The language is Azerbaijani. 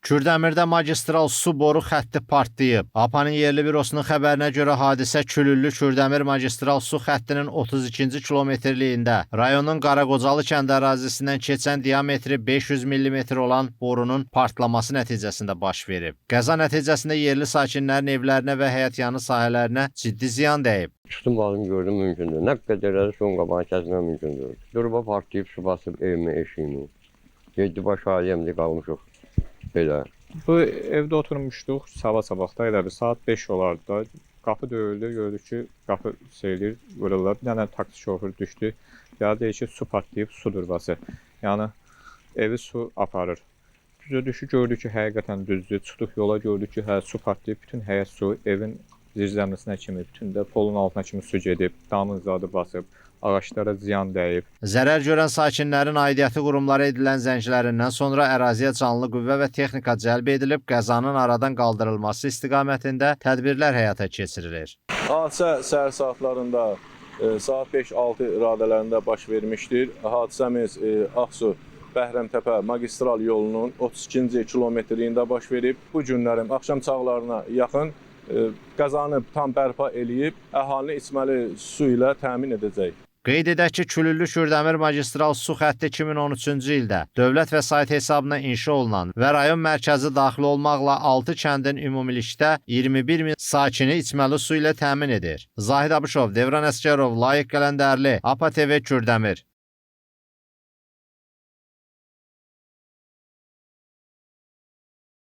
Kürdəmirdə magistral su boru xətti partlayıb. APA-nın yerli bürosunun xəbərinə görə hadisə Külüllü-Kürdəmir magistral su xəttinin 32-ci kilometrliyində rayonun Qaraqocalı kəndi ərazisindən keçən diametri 500 mm olan borunun partlaması nəticəsində baş verib. Qəza nəticəsində yerli sakinlərin evlərinə və həyətyanı sahələrinə ciddi ziyan dəyib. Çıxdım baxdım gördüm mümkündür. Nə qədər elədi suyun qabağını kəsmək mümkündür. Durba partlayıb su basıb evimi, eşiyimi. Yeddi baş ailəmdir qalmışıq belə. Bu evdə oturmuşduq sabah-sabahda elə bir saat 5 olardı da. Qapı döyüldü, gördük ki, qapı seylir, vururlar. Bir dənə taksi şoförü düşdü. Gəldi deyir ki, su partlayıb, su durbası. Yəni evi su aparır. Düzə düşü gördük ki, həqiqətən düzdür. Çıxdıq yola gördük ki, hə su partlayıb, bütün həyət su evin zirzəmisinə kimi, bütün də polun altına kimi su gedib, damın zadı basıb, ağaclara ziyan dəyib. Zərər görən sakinlərin aidiyyəti qurumlara edilən zənglərindən sonra əraziyə canlı qüvvə və texnika cəlb edilib, qəzanın aradan qaldırılması istiqamətində tədbirlər həyata keçirilir. Hadisə səhər saatlarında saat 5-6 radələrində baş vermişdir. Hadisəmiz Ağsu Bəhrəmtəpə magistral yolunun 32-ci kilometrliyində baş verib. Bu günlərin axşam çağlarına yaxın qəzanı tam bərpa eləyib əhalini içməli su ilə təmin edəcək. Qeyd edək ki, Külüllü-Kürdəmir magistral su xətti 2013-cü ildə dövlət vəsaiti hesabına inşa olunan və rayon mərkəzi daxil olmaqla 6 kəndin ümumilikdə 21 min sakini içməli su ilə təmin edir. Zahid Abışov, Devran Əsgərov, Layiq Qələndərli, APA TV, Kürdəmir.